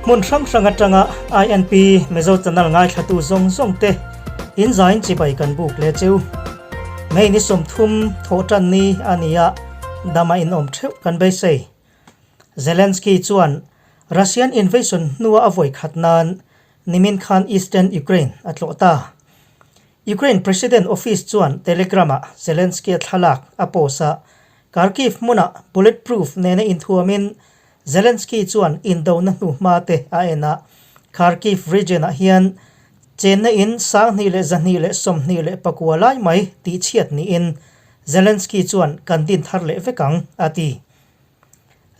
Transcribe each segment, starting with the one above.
Hmun hrang hrang atanga INP Mizo channel ngaithlatu zawng zawng te in zain chibai kan buk leh cheu. May ni 30 thawhtan ni a ni a, dama in awm theuh kan beisei. Zelensky chuan Russian invasion hnua a vawi khat nan nimin khan eastern Ukraine a tlawh ta. Ukraine President Office chuan Telegram-ah Zelensky-a thlalak a post a, Kharkiv hmunah bulletproof nena inthuamin Zelensky chuan indona hnuhma te a en a, Kharkiv region-ah hian chenna in 2224 lai mai tihchhiat niin Zelensky chuan kan din thar leh vek ang, a ti.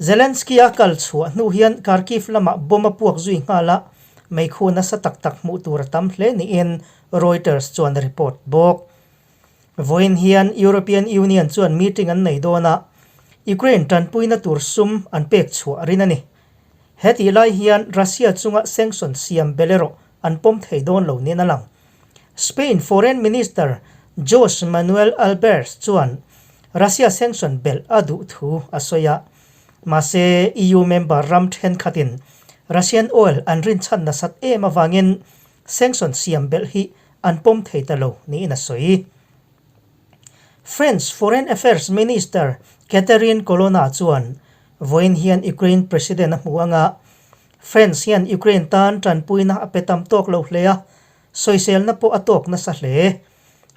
Zelensky-a kal chhuah hnu hian Kharkiv lamah bomb a puak zui nghal a, meikhu nasa tak tak hmuh tur a tam hle niin Reuters chuan a report bawk. Vawiin hian European Union chuan meeting an nei dawn a, Ukraine tanpuina tur sum an pek chhuah rin a ni. Hetih lai hian Russia chunga sanction siam bel erawh an pawm thei dawn lo niin a lang. Spain Foreign Minister Jose Manuel Albares chuan Russia sanction belh a duh thu a sawi a, mahse EU member ram thenkhatin Russian oil an rinchhan nasat em avangin sanction siam belh hi an pawm thei ta lo niin a sawi. French Foreign Affairs Minister Catherine Colonna chuan vawiin hian Ukraine President a hmu anga France hian Ukraine tan tanpuina a pe tam tawk lo hle a, sawiselna pawh a tawk nasa hle.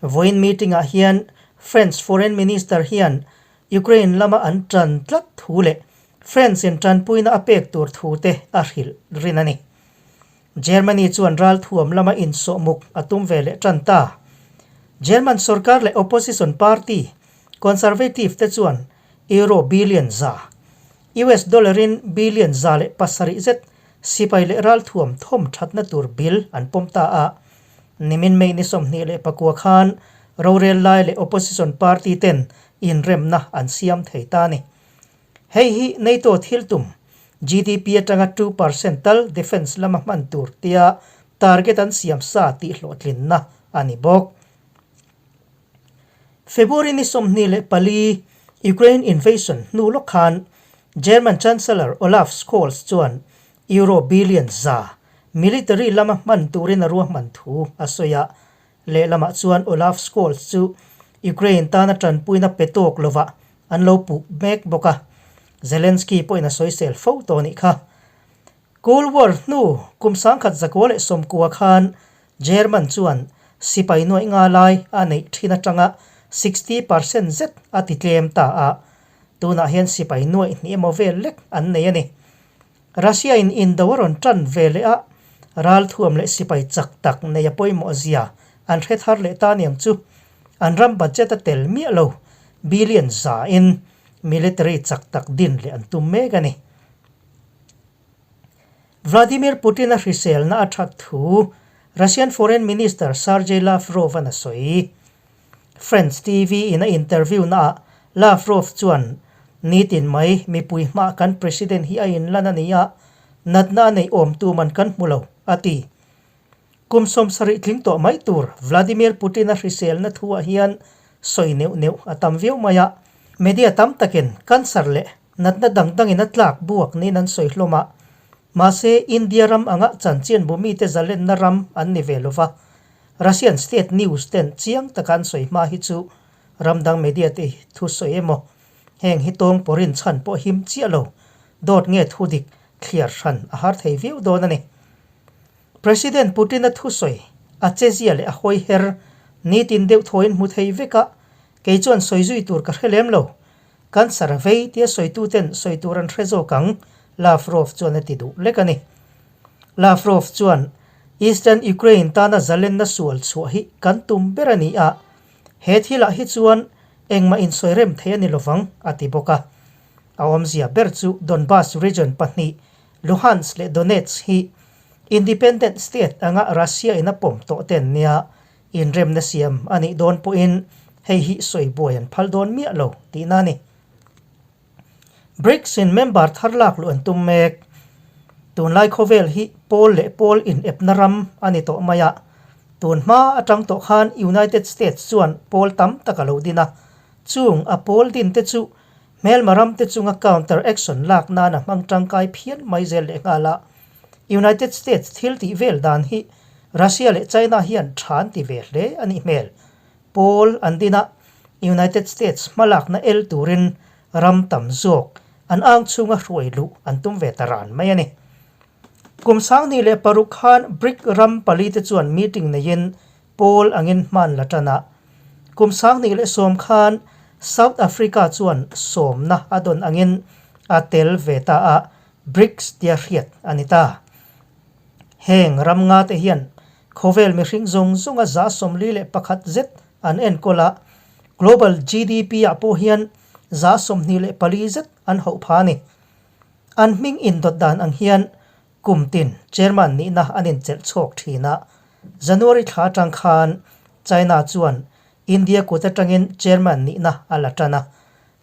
Vawiin meeting-ah hian French Foreign Minister hian Ukraine lama an tan tlat thu leh France-in tanpuina a pek tur thu te a hrilh rin a ni. Germany chuan ralthuam lama insawhmuk a tum ve leh tan ta. German sorkar leh opposition party Conservative te chuan Euro billion za, US dollar-in billion 107 zet sipai leh ralthuam thawm thatna tur bill an pawm ta a. Nimin May ni 29 khan rorel lai leh opposition party ten inremna an siam thei ta a ni. Hei hi NATO thil tum, GDP atanga 2% tal defence lama hman tur tia target an siam sa tih hlawhtlinna a ni bawk. February ni 24 Ukraine invasion hnu lawk khan German Chancellor Olaf Scholz chuan Euro billion 100 military lama hman turin a ruahman thu a sawi a. Lehlamah chuan Olaf Scholz chu Ukraine tana tanpuina pe tawk lovah an lo puh mek bawk a, Zelensky pawhin a sawisel fo tawh a nih kha. Cold War hnu kum 1990 khan German chuan sipai nuaih nga lai a neih thin atanga 60% zet a ti tlem ta a, tunah hian sipai nuaih hnih emaw vel lek an nei a ni. Russia in indo a rawn tan ve leh a, ralthuam leh sipai chak tak nei a pawimawh zia an hre thar leh ta aniang chu. An ram budget a tel miah lo, billion za in military chak tak din leh an tum mek a ni. Vladimir Putin a hriselna a that thu Russian Foreign Minister Sergei Lavrov an a sawi. French TV in a interview naah Lavrov chuan, Nitin mai mipui hmah kan president hi a inlan a ni a, natna a neih awm tu man kan hmu lo, a ti. Kum 70 tling tawh mai tur Vladimir Putin a hriselna thuah hian sawi neuh neuh a tam viau mai a, media tam takin cancer leh natna dang dangin a tlak buak niin an sawi hlawm a. Mahse, India ram anga chanchin bumite zalenna ram an ni ve lova, Russian state news ten chiang taka an sawi hma hi chu ram dang media te thu sawi emaw, heng hi tawng pawrin chhan pawh him chiah lo, dawt nge thu dik thliar hran a har thei viau dawn a ni. President Putin-a thusawi a chezia leh a hawi her nitin deuh thawiin hmu thei vek a, kei chuan sawi zui tur ka hre lem lo. Cancer a vei tia sawituten sawi tur an hre zawk ang, Lavrov chuan a ti duh lek a ni. Lavrov chuan, Eastern Ukraine tana zalenna sual chhuah hi kan tum ber a ni a, he thilah hi chuan engmah insawi rem thei a ni lovang, a ti bawk a. A awmzia ber chu Donbas region pahnih Luhansk leh Donetsk hi independent state anga Russia in a pawm tawh ten nia inremna siam a nih dawn pawhin hei hi sawi buai an phal dawn miah lo tihna a ni. BRICS in member thar lak luh an tum mek. Tunlai khawvel hi pawl leh pawl inepna ram a ni tawh mai a, tun hma atang tawh khan United States chuan pawl tam tak a lo din a, chung a pawl din te chu Hmelma ram te chunga counter action lak nan a hmang tangkai phian mai zel leh nghal a. United States thil tih vel dan hi Russia leh China hian tha an ti ve hle a nih hmel. Pawl an din a, United States hmalakna el turin ram tam zawk an ang chhunga hruai luh an tum ve ta ran mai a ni. Kum 2006 khan BRIC ram palite chuan meeting neiin pawl angin hman la tan a. Kum 2010 khan South Africa chuan sawmna a dawn angin a tel ve ta a, BRICS tia hriat a ni ta. Heng ram nga te hian khawvel mihring zawng zawnga 41% zet an enkawl a, global GDP ah pawh hian 24% zet an hauh pha a ni. An hming indawt dan ang hian Kum tin chairman nihna an inchelh chhuak thin a, January thla atang khan China chuan India kut atangin chairman nihna a la tan a,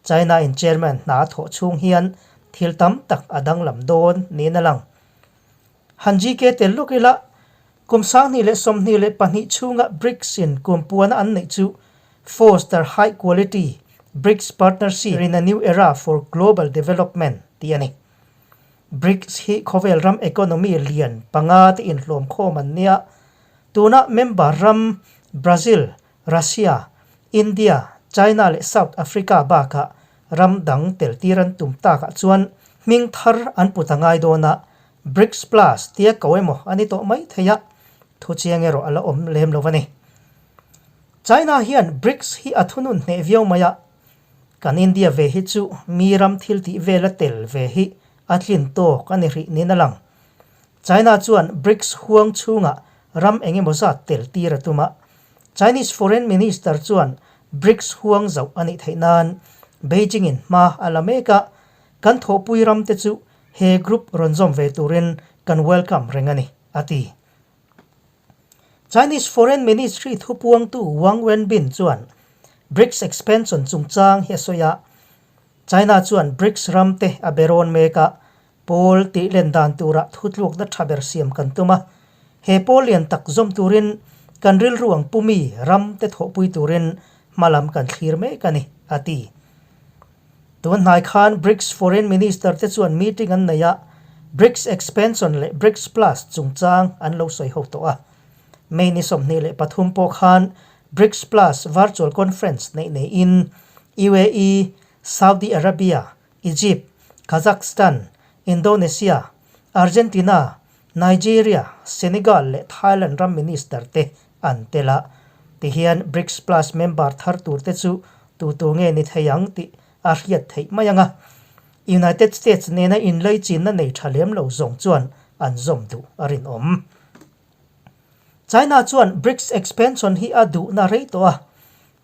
China in chairman hna a thawh chhung hian thil tam tak a danglam dawn niin a lang. Han GK tel lawk ila, kum 2022 chhunga BRICS in kum puana an neih chu Foster High Quality BRICS Partnership in a New Era for Global Development tih a ni. BRICS hi khawvel ram economy lian panga te inhlawm khawm an nia. Tuna member ram Brazil, Russia, India, China leh South Africa bakah ram dang tel tir an tum takah chuan hming thar an put a ngai dawn a, BRICS Plus tia ko emaw a ni tawh mai thei a, thu chiang erawh a la awm lem lo a ni. China hian BRICS hi a thunun hneh viau mai a, Kan India ve hi chu mi ram thil tih vela tel ve hi a tlin tawk a ni hrih niin a lang. China chuan BRICS huang chhungah ram eng emaw zat tel tir a tum a. Chinese Foreign Minister chuan BRICS huang zauh a nih theih nan Beijing in hma a la mek a, kan thawhpui ram te chu he group rawn zawm ve turin kan welcome reng a ni, a ti. Chinese Foreign Ministry thupuangtu Wang Wenbin chuan BRICS expansion chungchang hi a sawi a, China chuan BRICS ram te a be rawn mek a, pawl tih len dan turah thutlukna tha ber siam kan tum a, he pawl lian tak zawm turin kan rilru ang pumi ram te thawhpui turin hmalam kan thlir mek a ni, a ti. Tun hnai khan BRICS Foreign Minister te chuan meeting an nei a, BRICS expansion leh BRICS Plus chungchang an lo sawi ho tawh a. May ni 23 pawh khan BRICS Plus virtual conference neih neiin UAE, Saudi Arabia, Egypt, Kazakhstan, Indonesia, Argentina, Nigeria, Senegal leh Thailand ram minister te an tel a. Tihian BRICS Plus member thar tur te chu tu tu nge ni thei ang tih a hriat theih mai ang a. United States nena inlaichinna nei tha lem lo zawng chuan an zawm duh a rinawm. China chuan BRICS expansion hi a duhna rei tawh a.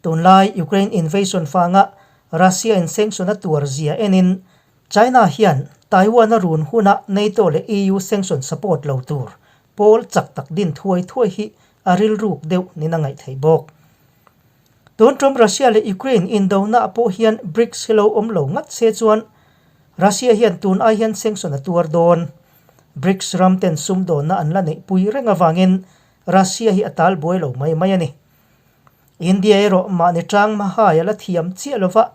Tunlai Ukraine invasion vanga Russia in sanction a tuar zia enin China hian Taiwan a run huna NATO leh EU sanction support lo tur pawl chak tak din thuai thuai hi a rilruk deuh nin a ngaih theih bawk. Tun tum Russia leh Ukraine indona pawh hian BRICS hi lo awm lo ngat se chuan Russia hian tun ai hian sanction a tuar dawn. BRICS ram ten sumdawnna an la neihpui reng avangin Russia hi a tal buai lo mai mai a ni. India erawh mahni tang hmahai a la thiam chiah lova,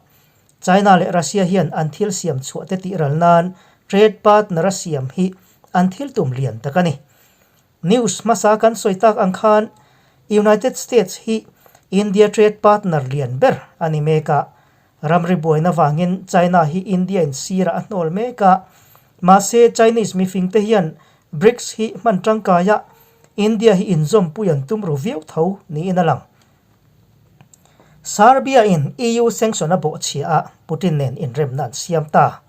China leh Russia hian an thil siam chhuah te tih ral nan trade partner a siam hi an thil tum lian tak a ni. News hmasa kan sawi tak ang khan United States hi India trade partner lian ber a ni mek a, ramri buaina vangin China hi India in sirah a hnawl mek a, mahse Chinese mifing te hian BRICS hi hman tangkaia India hi inzawmpui an tum ru viau tho niin a lang. Serbia in EU sanction a bawhchhia a, Putin nen inremna an siam ta.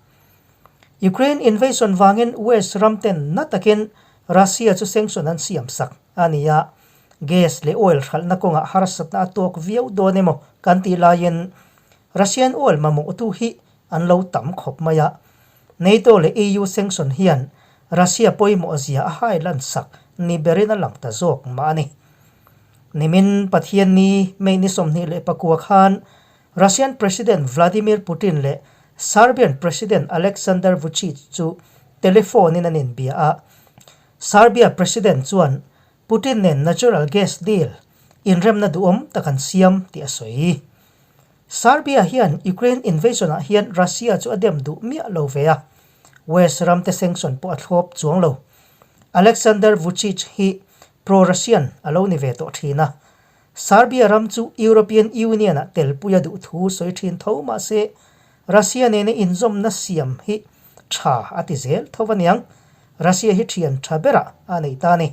Ukraine invasion vangin West ram ten na takin Russia chu sanction an siam sak a ni a, gas leh oil hralhna kawngah harsatna a tawk viau dawn emaw kan tih laiin Russian oil mamawhtu hi an lo tam khawp mai a. NATO leh EU sanction hian Russia pawimawh zia a hai lan sak ni berin a lang ta zawk mah a ni. Nimin Pathianni May ni 29 khan Russian President Vladimir Putin leh Serbian President Aleksandar Vucic chu telephone in an inbia a. Serbia President chuan Putin nen natural gas deal inremna duhawm tak an siam tih a sawi. Serbia hian Ukraine invasion ah hian Russia chu a dem duh miah lo ve a, West ram te sanction pawh a thlawp chuang lo. Aleksandar Vucic hi pro-Russian a lo ni ve tawh thin a. Serbia ram chu European Union-ah telpui a duh thu sawi thin tho mah se, Russia nena inzawmna siam hi tha a ti zel tho aniang. Russia hi thian tha berah a nei ta a ni.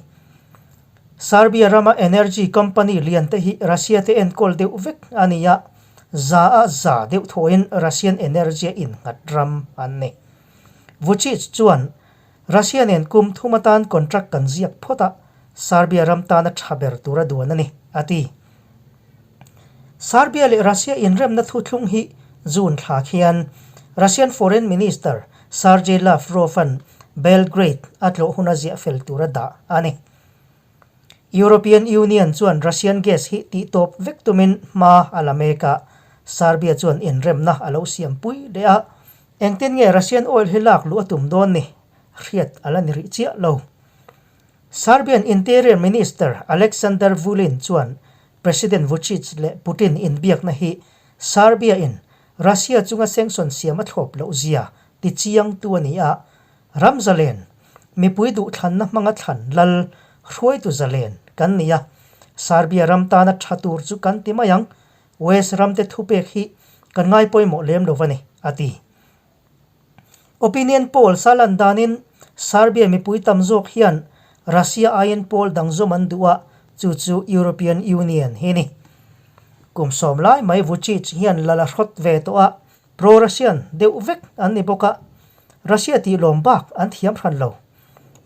Serbia rama energy company lian te hi Russia te enkawl deuh vek a ni a, za a za deuh thawhin Russian energy a innghat ram an ni. Vucic chuan Russia nen kum thum atan contract kan ziak phawt a, Serbia ram tana tha ber tur a duan a ni, a ti. Serbia leh Russia inremna thuthlung hi June thla khian Russian Foreign Minister Sergei Lavrov-a'n Belgrade a tlawh huna ziah fel tur a dah a ni. European Union chuan Russian gas hi tihtawp vek tumin hma a la mek a, Serbia chuan inremna a lo siampui leh a, Engtin nge Russian oil hi lak luh a tum dawn ni? Hriat a la ni rih chiah lo. Serbian Interior Minister Aleksandar Vulin chuan President Vucic leh Putin inbiakna hi Serbia in Russia chunga sanction siam a thlawp loh zia ti chiangtu a ni a, ram zalen, mipui duhthlanna hmanga thlan lal hruaitu zalen kan ni a, Serbia ram tana tha tur chu kan ti mai ang, West ramte thupek hi kan ngai pawimawh lem lo a ni, a ti. Opinion polls a lan danin Serbia mipui tam zawk hian Russia aiin pawl dang zawm an duh a, chu chu European Union hi ni. Kum sawm lai mai Vucic hian lal a hrawt ve tawh a, pro-Russian deuh vek an ni bawk a, Russia tih lawm bak an thiam hran lo.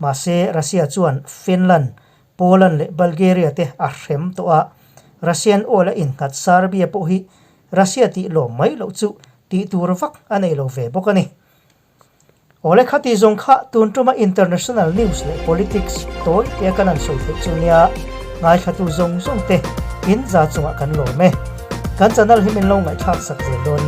Mahse, Russia chuan Finland, Poland leh Bulgaria te a hrem tawh a, Russian oil a innghat Serbia pawh hi Russia tih lawm mai loh chu tih tur vak a nei lo ve bawk a ni. Awle khati zawng kha tun tuma international news leh politics tawi te kan han sawi theih chu nia ngaithlatu zawng zawng te in za chungah kan lawm e. Kan channel hi min lo ngaihthlak sak zel dawn.